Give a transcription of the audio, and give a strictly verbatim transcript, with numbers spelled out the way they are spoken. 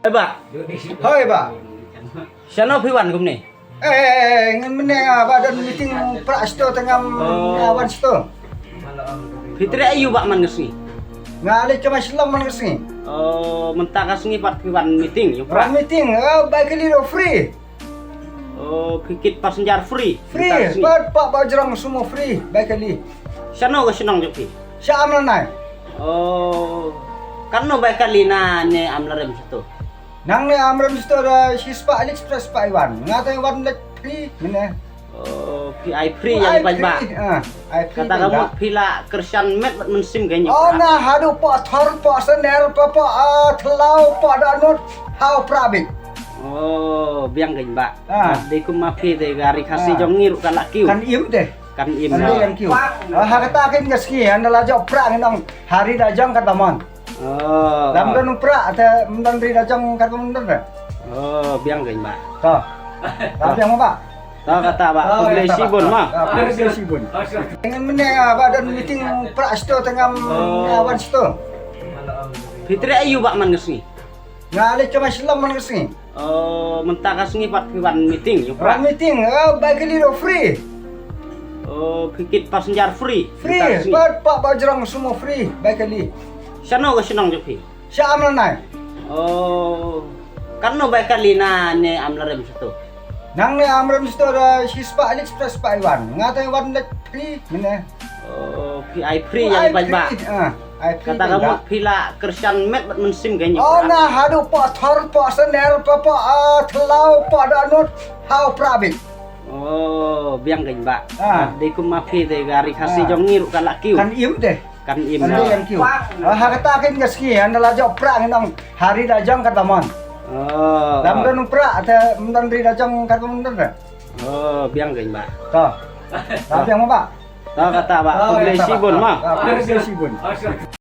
Ba. Hoi ba. Shano phi wan kumne? Eh, ngan mynne nga ba don meeting pra sto tengam nga wan sto. Phi treh aïu ba man ka sngi? Nga leit ka Mashillong man ka sngi. Oh, mynta ka sngi pat phi wan meeting ïa u pra? Wan meeting, eh, bai kali do free. Oh, phi kit passenger free. Free, pat pa ba jrong sumo free, bai kali. Shano ka shnong jong phi? Sha Amlanai. Oh, katno bai kali na ne Amlarem shato? Nang ne Amlarem shato da shispah leit, spah leit wan. Nga te wan leit free mynne. Oh, phi ai free ïa ki paidbah. Ah, ai free. Kata ka mut phi la kyrshan met bad mynsiem kein. Oh, nga haduh pa thor, pa sener, pa, pa, ah, thlaw, pa danut, hau prabit. Oh, biang kein ba. Ah. Dei kum ma phi dei ka ri Khasi jong ngi ruh ka la kiew. Kan im te. Kan im. Kan im kiew. Ah, ha kata kin ka sngi, ynda la jop pra ngi nong hari da jong kat ba mon. Oh. Lam don pra te, don ri da jong kat ba mon don. Oh, biang kein ba. To. Biang ba. To kata ba. Khublei shibun ma. Khublei shibun. Ngan mynne ba don meeting pra sto tengam nga wan sto. Phi treh aïu ba man ka sngi? Nga leit ka Mashillong man ka sngi. Oh, mynta ka sngi pat phi wan meeting ïa u pra? Wan meeting, eh, bai kali do free. Oh, phi kit passenger free. Free, pat pa ba jrong sumo free, bai kali. Shano ka shnong jong phi? Sha Amlanai. Oh, katno bai kali na ne Amlarem shato? Nang ne Amlarem shato da shispah leit, spah leit wan. Nga te wan leit free mynne. Oh, phi ai free ïa ki paidbah. Ah, ai free. Kata ka mut phi la kyrshan met bad mynsiem kein. Oh, nga haduh pa thor, pa sener, pa, pa, ah, thlaw, pa danut, hau prabit. Oh, biang kein ba. Ah. Dei kum ma phi dei ka ri Khasi jong ngi ruh ka la kiew. Kan im te. Kan im. Kan im kiew. Ah, ha kata kin ka sngi, ynda la jop pra ngi nong hari da jong kat ba mon. Oh. Lam don pra te, don ri da jong kat ba mon don. Oh, biang kein ba. To. Biang ba. To kata ba. Khublei shibun ma. Khublei shibun.